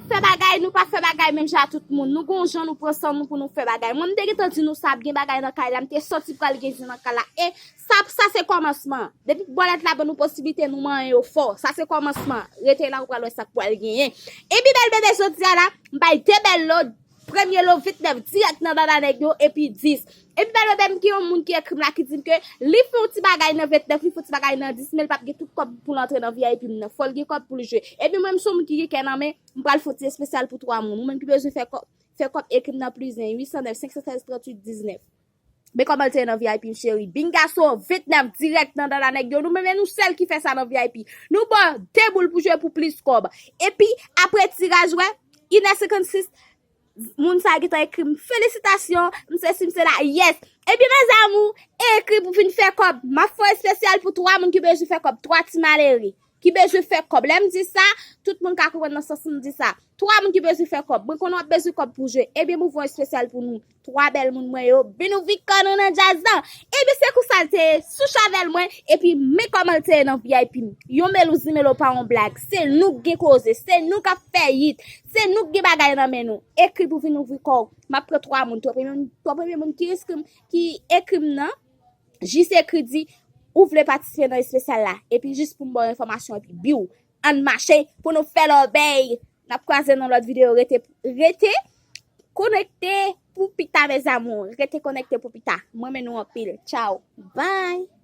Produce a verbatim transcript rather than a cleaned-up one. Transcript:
Fè bagay, nou pa fè bagay menm jan ak tout moun. Nou gon jan nou pran san nou pou nou fè bagay. Mwen, m te gentan di nou sa ap gen bagay nan kay la, m te santi pral gen zen nan kay la. E sa, sa se kòmansman. Depi bòlèt la ban nou posiblite, nou manyen yo fò. Sa se kòmansman. Rete la, ou pral wè sa k pral genyen. Epi bèl bebe jodi a la, m bay de bèl lo, premye lo ventnèf dirèk nan dada nèg yo, epi dis. Epi bèl bebe, m gen yon moun ki ekri m la ki di m ke li fè yon ti bagay nan ventnèf, li fè yon ti bagay nan dis, men li p ap gen tout kòb pou l antre nan V I P m nan. Fò l gen kòb pou l jwe. Epi mwen, m se yon moun ki gen kè nan men, m pral fè yon ti espesyal pou twa moun. Ou menm ki bezwen fè kòb, fè kòb, ekri m nan plis en, uit san nèf, senk san sèz, tranntuit diznèf. Men kòman l te ye nan V I P m cheri? Bingaso ventnèf dirèk nan dada nèg yo. Nou menm, e nou sèl ki fè sa nan V I P. Nou ba w de boul pou jwe pou plis kòb. Epi, apre tiraj, wè, inè senkannsis, moun sa gentan ekri m felisitasyon, m se si, m se la, yes. Epi, mes amours, ekri pou vin fè kòb. M ap fè yon espesyal pou twa moun ki bezwen fè kòb, twa ti malere ki bezwen fè kòb. Lè m di sa, tout moun ka konprann nan sans m di sa. Twa moun ki bezwen fè kòb. Mwen konnen w ap bezwen kòb pou jwe. Ebyen, m ouvri yon espesyal pou nou. Twa bèl moun mwen yo, vin ouvri kò nou nan djaz lan. Ebyen, se konsa l te ye sou chanèl mwen. Epi, men kòman l te ye nan V I P m. Yon melo zi melo pa yon blag. Se nou k gen koze. Se nou k ap fè yit. Se nou k gen bagay nan men nou. Ekri pou vin ouvri kò w. M ap pran twa moun. Twa premye, twa premye moun ki ekri m, ki ekri m nan. Jis ekri di ou vle patisipe nan espesyal la. Epi jis pou m ba w enfòmasyon epi biw. Ann mache pou nou fè lòbèy. N ap kwaze nan lòt videyo. Rete, rete konekte pou pita, mes amours. Rete konekte pou pita. M renmen nou anpil. Tchao. Bye.